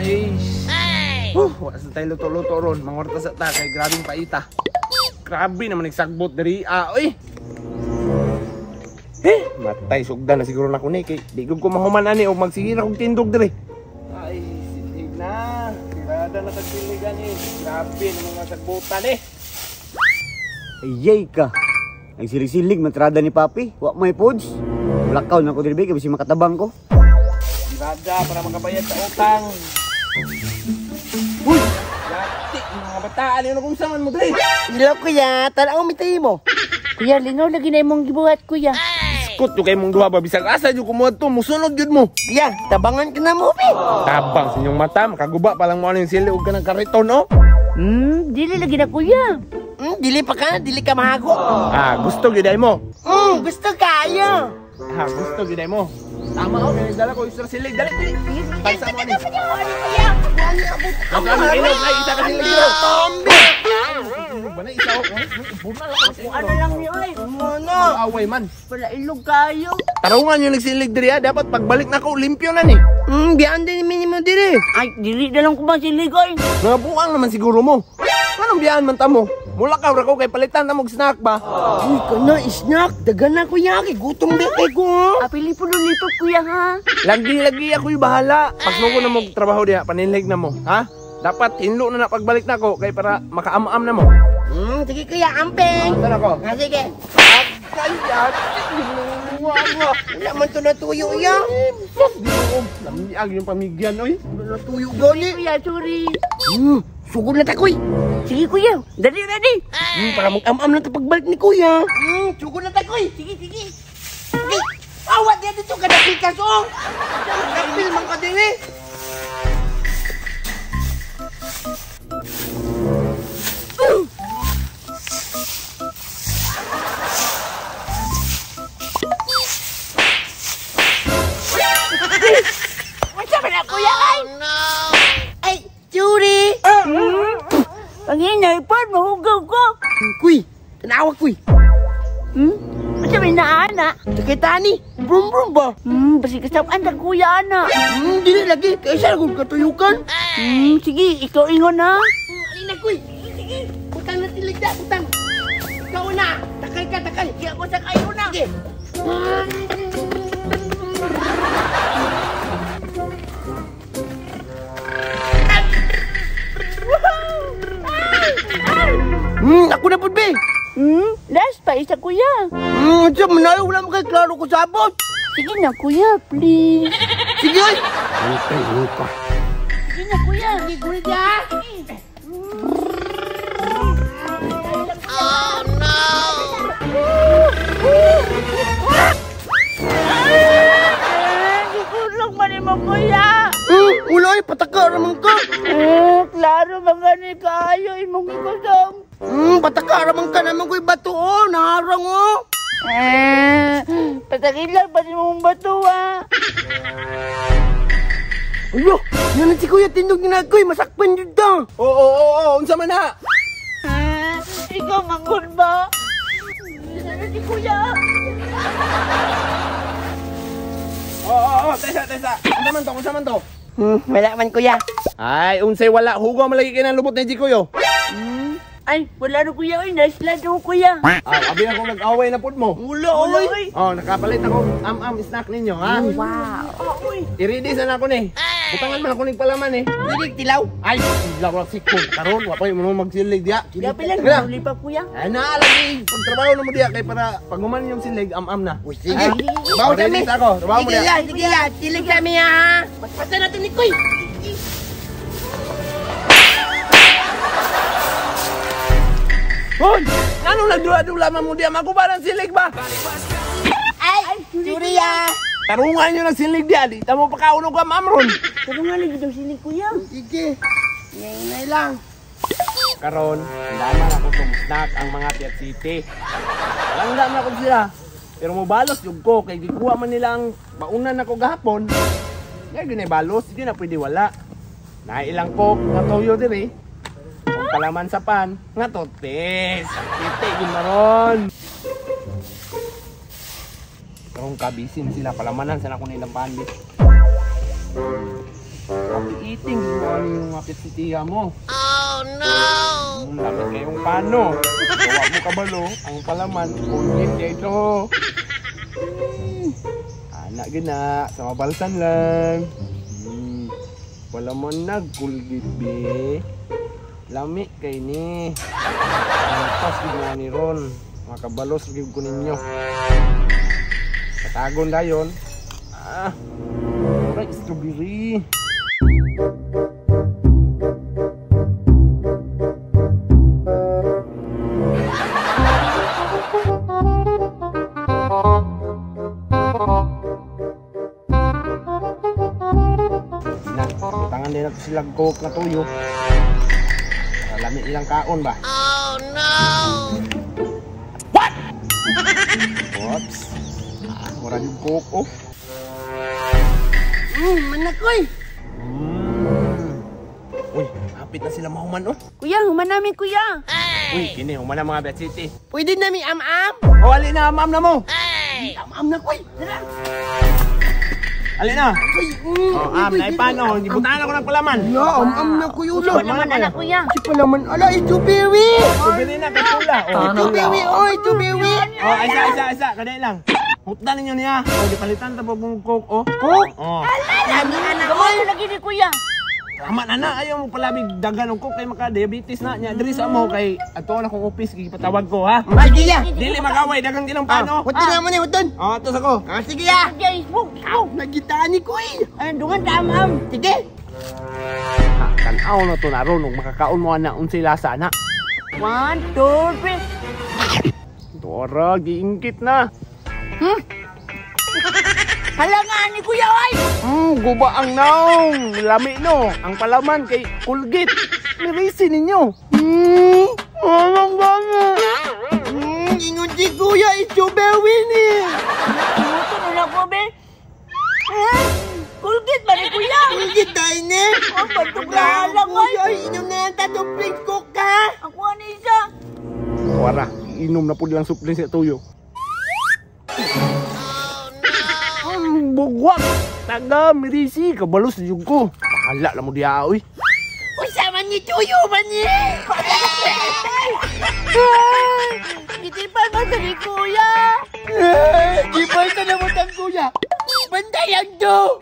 Ay. Wala sa tayo luto-luto ron. Mangorta sa ta kay grabing paita. Grabe naman nagsagbot diri. Ah, oy. Eh, matay sugdan na siguro na ko ni kay di ko mahuman ani og magsige na kog tindog diri. Ay, silig na. Tirada na kag siligan eh. Grabe naman nga sagbotan eh. Ayay ka. Nagsilig-silig matrada ni Papi. Wa may pods. Lakaw na ko diri kay basi makatabang ko. Tirada para makabayad sa utang. Uy! Yati, mga bataan yun kung saan mo diri. Hello kuya, tanaw mi tayo mo. Kuya, lingaw lagi na imong gibuhat kuya. Iskot yo kay mong duha ba bisag asa jud kumuha to, musunod jud mo. Kuya, tabangan ka na mo be. Tabang sa inyong mata, makaguba pa lang mo ano yung sili og kanang kariton, oh. Dili lagi na kuya. Dili pa ka, dili ka mahago. Ah, gusto gyud ay mo. Gusto kayo. Ah, gusto gyud ay mo. Tama oh, kay dala ko extra silig. Dali, dali. Tagsa mo ani. Ano inog ay isa ka silig. Tombi. Ba na isa oh. Ano lang ni oy. Ano? Away man. Wala ilog kayo. Tarungan yung nagsilig diri ah. Dapat pagbalik na ko limpyo na ni. Biyaan din minimo diri. Ay, dili na lang ko ba silig oy. Mga buang naman siguro mo. Anong biyaan man ta mo? Mula ka ra ko kay palitan ta mo snack ba? Uy, kana snack. Dagan na kuya kay gutom ba kay ko. Apili po lulipot kuya ha. Lagi-lagi ako'y bahala. Pagsugo na mo trabaho diha, paninlig na mo, ha? Dapat hinlo na na pagbalik na ko kay para makaam-am na mo. Sige kuya, amping. Tara ko. Ah, sige. Wala Wala man to natuyo iya. Lamiag yung pamigyan, oy. Wala natuyo gani. Kuya, sorry. Sugod na ta kuy. Sige kuya, dali ready. Para mag-am-am na to pagbalik ni kuya. Sugod na ta kuy. Sige, sige. Sige. Awa diya dito ka napikas oh. Napil man ka diri. What's up na kuya ay? Ay, sorry. Ang hinay pa, mahugaw ko. Kuy, tanawa kuy. Unsa may naana? Sakita ni, brum brum ba? Basi kasab-an ta kuya ana. Dili lagi kaysa ra katuyukan. Sige, ikaw ingon ha. Alin na kuy. Sige, butang na tilig da, butang. Ikaw na, takay ka, takay. Sige, ako sa kayo na. Sige. Ako na pud be. Last pa isa kuya. Unsa man ayo wala man kay klaro ko sabot. Sige na kuya, please. Sige oy. Okay, lupa. Sige na kuya. Sige kuya. Oh no. Gikulong man nimo kuya. Wala ay pataka ra man ka. Klaro man gani kaayo imong gikusong. Pataka ra man ka naman koy bato oh, naharang oh. Patakil lang pa nimong bato ah. Ayo, yan si kuya tindog ni nakoy, masakpan jud ta. Oo, unsa man ha? Ikaw manggod ba? Sana si kuya. Oo, tesa. Unsa man to, unsa man to? Wala man kuya. Ay, unsay wala, hugaw man lagi kay nang lubot ni Jikoy oh. Ay, wala na kuya, oy, nice lang daw kuya. Ah, abi ako nag-away na pud mo. Wala oy. Oh, nakapalit ako am-am snack ninyo ha. Wow. Oy. I-ready sana ako ni. Butangan man ako ning palaman eh. Dili tilaw. Ay, tilaw ra sikon. Karon wa pa mo magsilig diya. Diya pila nahuli pa kuya. Ay na lagi pagtrabaho na mo diya kay para pag human yung silig am-am na. Uy, sige. Bawo Ready kami. sa ako. Trabaho mo Sige diya. ya, sige ya, tilig kami ha. Paspasan natin ni Kuy. Hoy, anong nagdula-dula man mo diya? Maguba ng silig ba? Ay, sorry ya. Tarungan nyo ng silig diya. Di tamo pakaunog ka mamron. Tarungan lagi daw silig kuya. Sige. Ngayon lang. Karon, andaman ako tong snack ang mga Piat City. Langga man ako sila. Pero mobalos jud ko kay gikuha man nila ang baunan ako gahapon. Kaya ginay balos, di na pwede wala. Nailang coke nga toyo diri. Kung palaman sa pan, nga totes. Titi gud maron. Karong kabisin sila palamanan sa nako nilang pan. Happy eating mo ano yung mga pitsitiya mo. Oh no! Lami kayong pano. Gawa mo kabalo, ang palaman, Colgate kay ito. Anak gina, sa mabalsan lang. Wala man nag-Colgate be. Lami kay ni. Pas gid mo ni ron. Makabalos gid ko ninyo. Patagon dayon. Ah. Right, strawberry. Na, tangan din nato sila coke na tuyo. Para lami ilang kaon ba? Oh no! What? Oops. Mura yung coke oh. Manakoy. Uy, hapit na sila mahuman oh. Kuya, human namin kuya. Uy, kini human na mga Bet City. Pwede na mi am-am. Oh, ali na am-am na mo. Am-am na koy. Tara. Ali na. Koy. Oh, am na ipano, gibutangan ako ng palaman. Ya, am-am na koy ulo. Naman anak kuya. Si palaman ala strawberry. Strawberry na kay pula. Oh, Strawberry oy, strawberry. Oh, isa isa isa, kadai lang. Hutdan ninyo niya. Oh, gipalitan ta pag coke oh. Coke? Oh. Lami anak Gamay na lagi ni kuya. Tama na na, ayaw mo palabig daghan og coke kay maka-diabetes na niya. Diri sa mo kay ato na akong office gipatawag ko ha. Sige ya. Dili makaway daghang ilang pano. Hutan na mo ni, hutan. Oh, ato sa ko. Ah, sige ya. Sige, smoke, smoke. Nagitaan ni koy. Ano, dungan ta am-am. Sige. Ha, tan-aw na to na ron ug makakaon mo ana unsay lasa na. 1, 2, 3. Dora, giingkit na. Hala nga ni kuya ay. Guba ang naong. Lami no. Ang palaman kay Colgate. Nirisi ninyo. Anong gani? Ingon si kuya, strawberry ni. Luto na ko be. Colgate ba ni kuya? Colgate tayo ni. Oh, pagtubrahan lang ay. Kuya, ay, inom na lang tato please coke ha. Ako ani isa. Wara, inom na po lang soft drinks sa tuyo. Bugwak! Taga, mirisi, kabalos na yun ko. Bahala lang mo diya, oy. Usa man ni tuyo man ni. Gitipan man sa ni kuya. Di ba sa namutang kuya? Bantayan do.